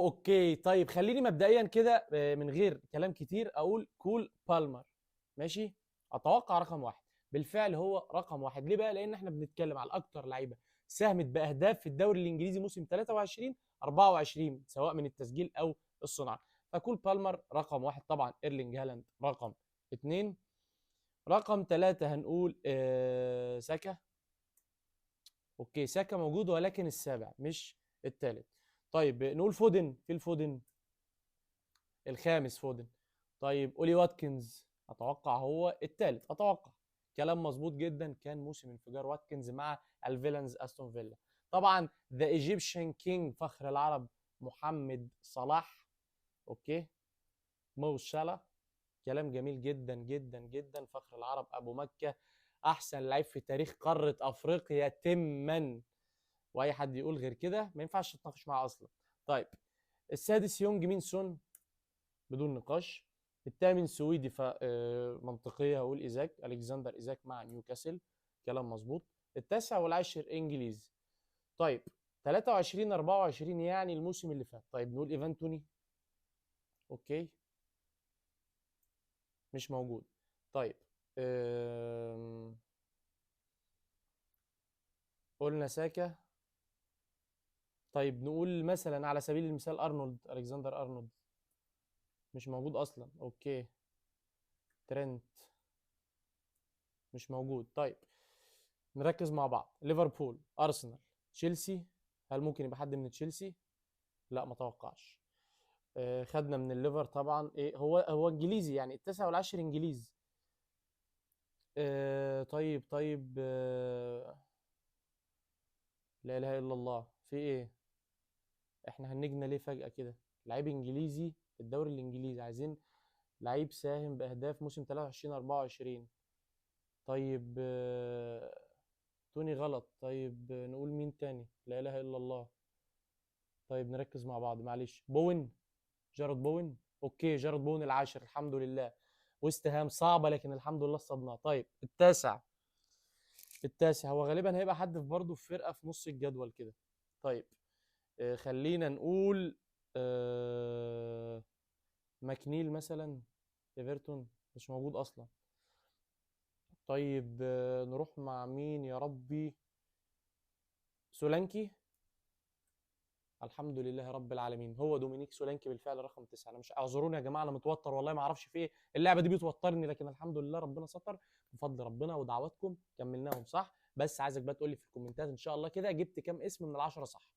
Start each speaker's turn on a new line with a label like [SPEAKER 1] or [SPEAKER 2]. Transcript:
[SPEAKER 1] okay طيب، خليني مبدئيا كده من غير كلام كتير اقول كول بالمر. ماشي، اتوقع رقم 1. بالفعل هو رقم 1. ليه بقى؟ لان احنا بنتكلم على اكتر لعيبة ساهمت باهداف في الدوري الانجليزي موسم 23 24، سواء من التسجيل او الصناعة. فكول بالمر رقم 1، طبعا ايرلينج هالاند رقم 2، رقم 3 هنقول ساكا. okay ساكا موجود ولكن السابع مش الثالث. طيب نقول فودن، في الفودن الخامس فودن. طيب اولي واتكنز اتوقع هو الثالث، اتوقع كلام مظبوط جدا. كان موسم انفجار واتكنز مع الفيلانز استون فيلا. طبعا the Egyptian king فخر العرب محمد صلاح. okay مو شالا، كلام جميل جدا جدا جدا. فخر العرب ابو مكة، احسن لعيب في تاريخ قارة افريقيا تما، واي حد يقول غير كده ما ينفعش تتناقش معاه اصلا. طيب السادس يونج مين سون بدون نقاش. الثامن سويدي، منطقية هقول ايزاك، الكسندر ايزاك مع نيوكاسل، كلام مظبوط. التاسع والعاشر انجليزي. طيب 23 24 يعني الموسم اللي فات. طيب نقول ايفان توني، okay مش موجود. طيب قلنا ساكا. طيب نقول مثلا على سبيل المثال ارنولد، الكسندر ارنولد مش موجود اصلا. okay ترنت مش موجود. طيب نركز مع بعض، ليفربول، ارسنال، تشيلسي. هل ممكن يبقى حد من تشيلسي؟ لا ما اتوقعش. خدنا من الليفر طبعا. ايه هو انجليزي يعني، التاسع والعاشر انجليزي. طيب، لا اله الا الله، في ايه؟ احنا هنجنا ليه فجأة كده؟ لعيب انجليزي في الدوري الانجليزي، عايزين لعيب ساهم باهداف موسم 23 24. طيب توني غلط. طيب نقول مين تاني؟ لا اله الا الله. طيب نركز مع بعض معلش. بوين، جارود بوين. okay جارود بوين العاشر، الحمد لله. ويست هام صعبة لكن الحمد لله صدناها. طيب التاسع هو غالبا هيبقى حد في برضه في فرقة في نص الجدول كده. طيب خلينا نقول ماكنيل مثلا، ايفرتون مش موجود اصلا. طيب نروح مع مين يا ربي؟ سولانكي، الحمد لله رب العالمين. هو دومينيك سولانكي بالفعل رقم 9. انا مش، اعذروني يا جماعة انا متوتر والله ما اعرفش في ايه، اللعبة دي بتوترني، لكن الحمد لله ربنا ستر بفضل ربنا ودعواتكم كملناهم صح. بس عايزك بقى تقول لي في الكومنتات ان شاء الله كده جبت كام اسم من ال10 صح.